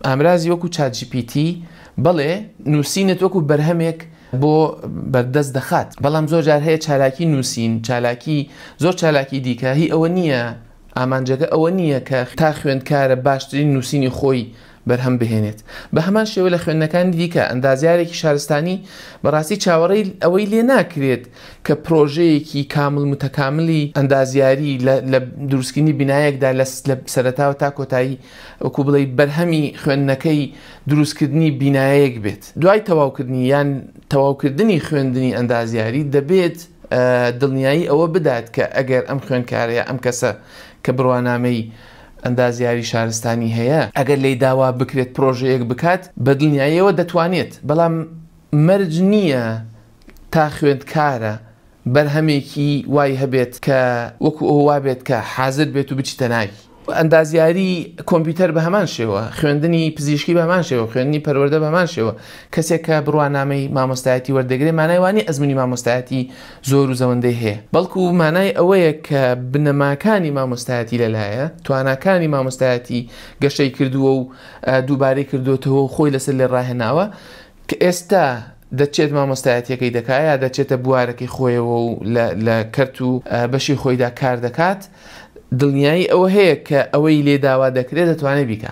ئامرازی وەکو ChatGPT بەڵێ نووسینت وەکو بەرهەمێک بۆ بەردەست دەخات، بەڵام زۆر جار هەیە چالاکی نووسین، چالاکی زۆر چالاکی دیکە هی ئەوە نییە، ئامانجەکە ئەوە نییە کە تا خوێندکارە باشترین نووسینی خۆی بەرهەم بهێنێت. بە هەمان شێوە لە خوێندنەکانی دیکە، ئەندازیارێکی شارستانی بەڕاستی چاوەڕێی ئەوەی لێ ناکرێت کە پرۆژەیەکی کامل متەکاملی ئەندازیاری لە دروستکردنی بینایەکدا لە سەرەتاوە تا کۆتایی وەکو بڵێی بەرهەمی خوێندنەکەی دروستکردنی بینایەک بێت. دوای تەواوکردنی یان تەواوکردنی خوێندنی ئەندازیاری دەبێت دڵنیایی ئەوە بدات کە ئەگەر ئەم خوێندکارە یا ئەم کەسە کە بڕوانامەی ئەندازیاری شارستانی هەیە ئەگەر لێی داوا بکرێت پرۆژەیەک بکات بە دڵنیاییەوە دەتوانێت، بەڵام مەرج نییە تا خوێندکارە بەرهەمێکی وای هەبێت کە وەکو ئەوە وابێت کە حازر بێت و بچیتە ناوی. ئەندازیاری کۆمپیوتەر بە هەمان شێوە، خوێندنی پزیشکی بە هەمان شێوە، خوێندنی پەروەردە بە هەمان شێوە. کەسێک کە بڕوانامەی مامۆستایەتی وەردەگرێت مانای وانیە ئەزموونی مامۆستایەتی زۆر و زەوەندەی هەیە، بەڵکو مانای ئەوەیە کە بنەماکانی مامۆستایەتی لەلایە، تواناکانی مامۆستایەتی گەشەی کردووە و دووبارەی کردووەتەوە و خۆی لەسەر لێ ڕاهێناوە کە ئێستا دەچێت مامۆستایەتیەکەی دەکا یا دەچێتە بوارەکەی خۆیەوە و لە کەرت و بەشی خۆیدا کار دەکات، دڵنیایی ئەوە هەیە کە ئەوەی لێ داوا دەکرێت دەتوانێت بیکا.